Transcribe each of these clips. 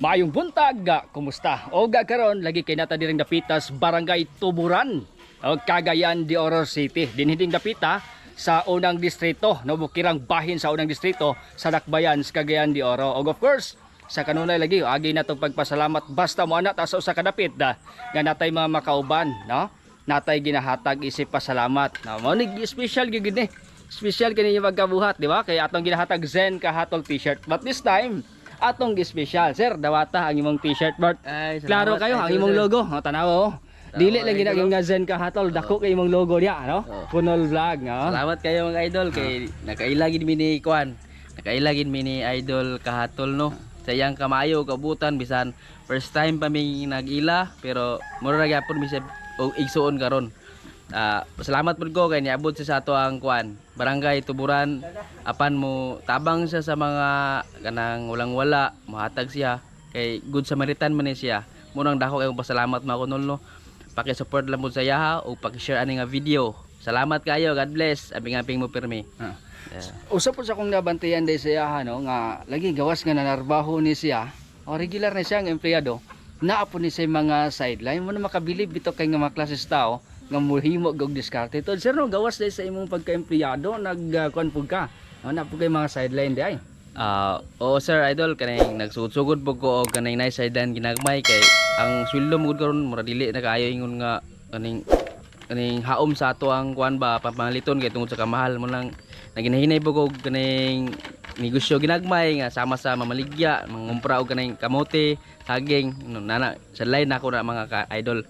Maayong buntag, kumusta? Og karon lagi kay nata diring dapitas Barangay Tuburan o Cagayan de Oro City. Dinhi dapita sa unang distrito, no, bukirang bahin sa unang distrito sa Dakbayan sa Cagayan de Oro. Og of course, sa kanunay lagi agi na tong pagpasalamat basta mo ana ta sa usa ka dapit da nga natay mga makauban, no? Natay ginahatag isip pasalamat. No, mao ni special gyud ni. Special kini yung pagkabuhat, di ba? Kaya atong ginahatag Zen Kahatol T-shirt. But this time, atong special. Sir, dawata ang imong T-shirt, Bart. Ay, salamat, Klaro kayo ang idol, imong sir. Logo. O, tanaw oh. Dili lang idol, gina nga Zen Kahatol, dako kay imong logo diya, no? Oo. Kunol Vlog, no? Salamat kayo, mga idol, kay nakaila gid mi ni kuan. Nakaila gid mi ni Idol Kahatol, no. Sa iyang kamayo kabutan, bisan first time pa mi nag-ila, pero mura ra gyapon mi sa og igsuon karon. Ah, salamat pud ko kay niabot siya sa ato ang kuan, Barangay Tuburan, apan mo tabang siya sa mga kanang walang wala, mohatag siya kay good Samaritan man ni siya. Munang dako kayong pasalamat, mga kunol, no. Paki-support lang mo sa iyaha o paki-share ani nga video. Salamat kayo, God bless. Aping-aping mo pirmi. Yeah. Usa po sa akong nabantayan day sa iya, no, nga lagi gawas nga nanarbaho ni siya. O regular na siya nga empleyado. Naa po ni siya mga sideline mo na makabilib bitaw kay nga mga klases tao nga muhimo og diskarte. To sir, no, gawas day sa imong pagka-empleyado nag kuan pud ka. No, naa po kay mga sideline day. Ah, oo sir, idol, kaning nagsugod-sugod po ko og kaning nice sideline ginagmay kay ang sweldo mo gud karon mura dili na kaayo ingon nga kaning kaning haom sa ato ang kuan ba, pamaliton, kay tungod sa kamahal mo lang naginahinay po ko og kaning negosyo ginagmay nga sama sa mamaligya, mangumpra og kaning kamote, saging, no, nana sa line nako na, mga ka idol.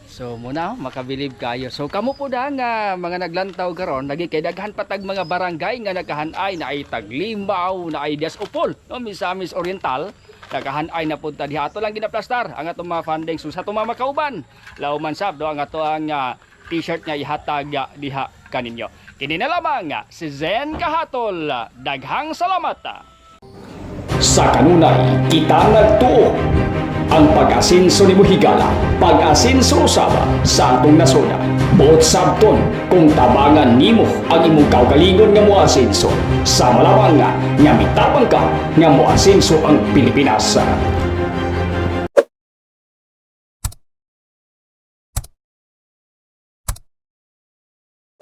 So muna makabilib kayo. So kamo po da nga mga naglantaw karon, lagi kay daghan patag mga barangay nga nakahanay na ay Taglimaw, na ay Dias Upol, no, Misamis Oriental. Nakahanay na punta diha, ato lang ginaplastar ang atong mga funding. So sa atong mga makauban, lauman sab do ang ato ang T-shirt nga ihatag diha kaninyo. Kini na lamang si Zen Kahatol. Daghang salamat. Sa kanunay, kita nagtuo. Ang pag-asinso ni Buhigala, pag-asinso usaba sa atong nasoda. Buot sabton kung tabangan nimo ang imong kaugalingon nga moasinso. Sa malawang nga, nga mitabang ka nga moasinso ang Pilipinas.